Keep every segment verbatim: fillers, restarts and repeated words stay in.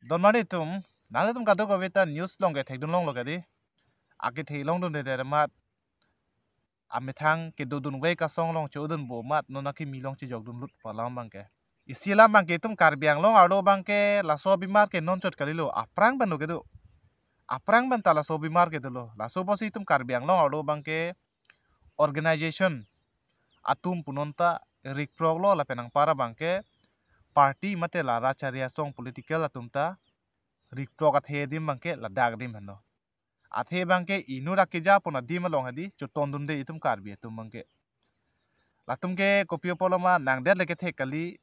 Donmari atum, nanglitum kadokave ta news along kethekdun longlo kadi. Akethe longdunde amat, amethang kedodunvek asong along chodunbom amat non akimi along chejokdunlut pu alam abangke. Isi alam abangke itum Karbi Anglong arlo abangke laso abimar ke non chot kalilo, aphrang pen lo kedo. Aphrang pen ta laso abimar kedolo. Laso apotsi itum Karbi Anglong arlo abangke organization atum punon ta rikproklo, lapen anpar abangke party mate la rachari asong political atum ta rikprok athe adim abangke ladak adim henlo. Athe abangke inut akeja pon adim along hedi chotondunde itum Karbi atum abangke. Latum ke kopi apotlo ma nangdet le kethek kali,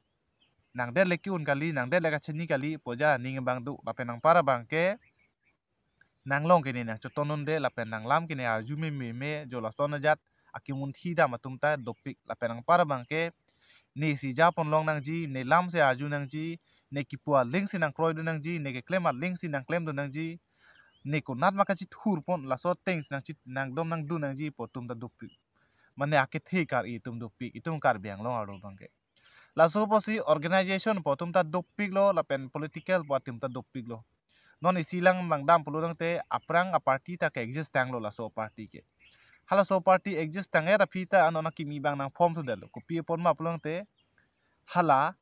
nangdet le ke-un kali, nangdet le kachini kali pu aja aning abang do, lapen anpar abangke nanglong kene nangchotondunde lapen nanglam kene arju meme me jo lason ajat akimunthi dam atum ta dopik, lapen anpar abangke ne isi ja pon longnangji, ne lam si arjunangji, ne kipu aling si nangkroidun nangji, ne keklem aling si nangklemdun nangji, ne konat ma kachithur pon laso ateng si nangchi nangdom nangdun nangji pu atum ta dopik. Mane akethe kar-i atum dopik, itum Karbi Anglong arlo abangke. Laso apotsi organization pu atum ta dopiklo, lapen political pu atum ta dopiklo. Non isi alam langdam pulo tangte aphrang aparty ta ke-exist tanglo laso aparty ke. Halaso aparty exist tang-et aphi ta non akimi abang nangform thudetlo. Kopi apot ma pulo tangte hala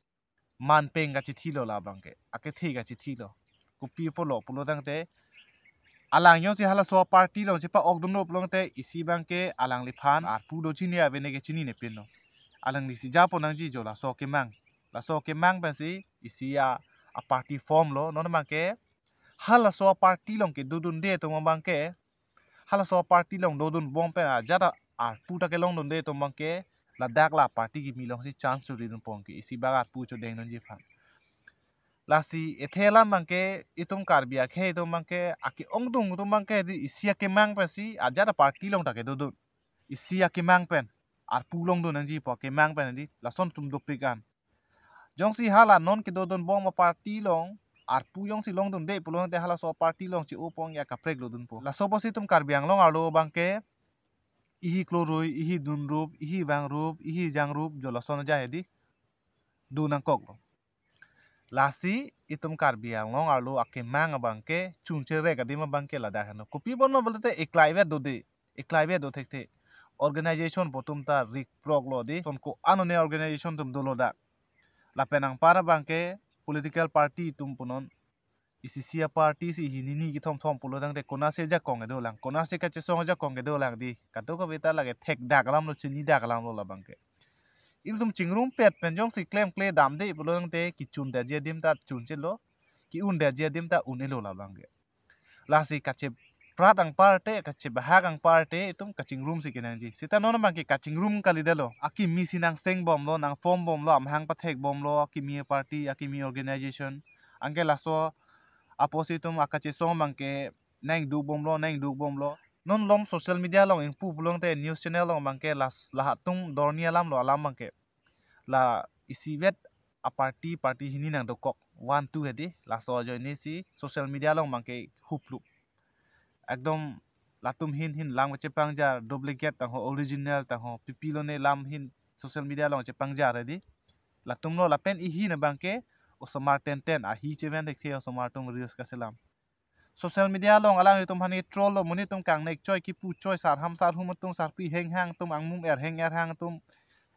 manpeng kachithilo la abangke. Akethe kachithilo. Kopi apotlo pulo tangte alang jongsi halaso aparty along chepa-okdunlo pulo tangte isi abangke alangliphan arpu do chini ave ne kechinine pinlo. Alangli isi ja pon nangji jo laso kemang. Laso kemang pensi isi a, aparty formlo. Non abangke halaso aparty along kedodunde atum abangke, halaso aparty along dodunbom pen ajat a arpu ta kelongdunde atum abangke ladak la aparty kimi alongsi chance choridunpo ke, isi abang arpu chodengdunji aphan. Lasi ethe alam abangke itum Karbi akhei atum abangke ake-ongdung atum abangke di isi akemang pensi ajat aparty along ta kedodun. Isi akemang pen arpu longdun nangji pu akemang pen di lason atum dopik an. Jongsi hala non kedodunbom aparty along arpu jongsi longdunde pulo tangte halaso aparty along che-o pon ya kaprek lodunpo. Laso apotsi itum Karbi Anglong arlo abangke ihi klorui, ihi dunrup, ihi vangrup, ihi jangrup jo lason aja hedi do nangkoklo. Lasi itum Karbi Anglong arlo akemang abangke chunche rek adim abangke ladak henlo. Kopi apot ma pulote eklai vet dode, eklai vet do thekthe. Organization pu atum ta rikproklo di. Lason ko-an one organization atum dolo dak. Lapen anpar abangke political party atum punon isi isi aparty si hini hini kethom thom pulo tangte konatsi ajakong kedolang, konatsi kachesong ajakong kedolang di. Kadokave ta lake thekdak alamlo, chinidak alamlo la abangke. Ilitum chingrumpet pen jongsi klemkle damde pulo tangte kechundetji adim ta chunchelo, ke-undetji adim ta un-elo la abangke. Lasi kacheprat anpar te, kachebahak anpar te itum kachingrumsi kenangji. Seta non abangke kachingrum kalidetlo. Akimi si nangsengbomlo, nangformbomlo, amahang pathekbomlo, akimi party, akimi organization. Anke laso apotsi itum akachesong abangke nangdukbomlo, nangdukbomlo. Non lom social media along ingpu pulo tangte news channel along abangke las lahat atum dorni alamlo alam abangke. La isivet aparty, party hini nangdokok, one two hedi, laso ajoine si social media along abangke huplup. Ekdom latum ahin ahin lam kachepangjar, duplicate tangho, original tangho, pipilone lam ahin social media along chepangjar hedi. Latumlo lapen ihin abangke osomar tenten, ahi cheven thekthe osomar atum reels kaselam. Social media along alanglitum aphan ke-troll lo, monit atum kangnek choi, kipu choi, sarham sarhum atum, sarpi henghang atum, angmum erheng erhang atum,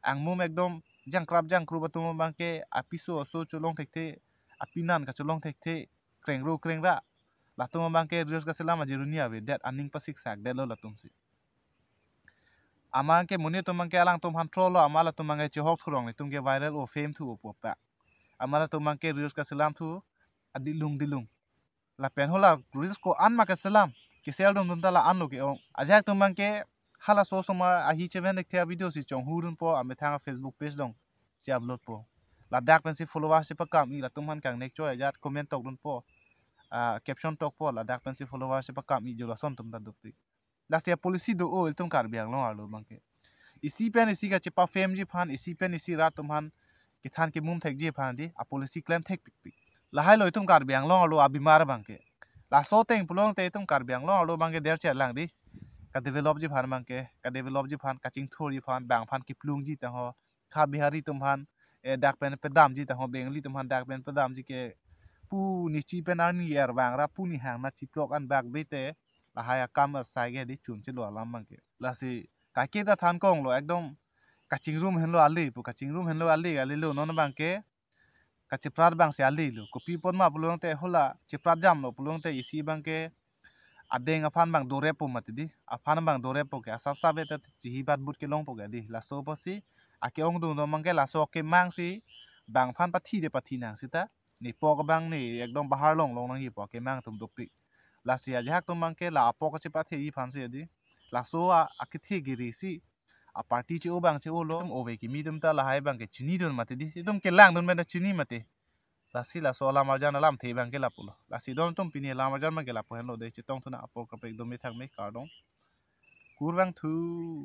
angmum ekdom jangkrap jangkrup atum abangke apiso aso cholong thekthe, apinan kacholong thekthe, krengro krengra. Latum abangke reels kaselam ajiruni avedet, aning pasiksakdetlo latumsi. Amatke monit atum abangke alangtum aphan troll lo, amat latum abangke chehok thurong, netum ke viral o, fame thu o pu apak. Amat latum abangke reels kaselam thu adilung dilung. Lapen hala reels ko-an ma keselam, kesel dum dum ta la-anlo ke-ong. Ajak atum abangke halaso osomar ahi cheven thekthe avideo si chonghudunpo, amethang a-Facebook page along che-uploadpo. Ladak pensi followers si pakam-i, latum aphan kangnek choi ajat comment tokdunpo, ah, caption tokpo, ladak pensi followers si pakam-i, jo lason atum ta dopik. Lasi a-policy do-o ilitum Karbi Anglong arlo abangke. Isi pen isi kachepafamji aphan, isi pen isi rat atum aphan kethan kemum thekji aphan di a-policy klem thekpikpik. Lahailo itum Karbi Anglong arlo abimar abangke. Laso ateng pulo tangte itum Karbi Anglong arlo abangke derchet lang di. Kadevelopji aphan abangke, kadevelopji aphan, kachingthurji aphan, bang aphan kiplungji tangho, kha Bihari atum aphan, eh, dak pen pedamji tangho, Bengali atum aphan dak pen pedamji ke pu nichi pen arni er vang ra pu nihang na chiplok an bak be te lahai akam asai ke di chun chelo alam abang ke. Lasi kaike ta than konglo, ekdom kachingrum henlo ale pu, kachingrum henlo ale, ale lo non abang ke kachiprat abang si ale lo. Kopi apot ma pulote hala chiprat jamlo pulote isi abang ke adeng aphan abang dorepo mati di. Aphan abang dorepo ke asap sap eta chihi bat but kelongpo ke di. Laso apotsi ake-ong dungdung abang ke laso akemang si bang aphan pathi de pathi nang sita. Ne pok abang ne ekdom bahar long long nangjipo akemang atum dopik. Lasi ajahak atum abang ke la apok kachepatheji aphan si di. Laso a akethe giri si a party che-o abang che-olo, ove kimi atum ta lahai abang ke chinidun mati di. Itum kelangdun pen ta chini mati. Lasi laso alam arjan alamthe abang ke lapulo. Lasi don atum pini alam arjan abang ke lapu henlo de, chetong thu nang apor kaprek do me thak me kardom. Kurvangthu.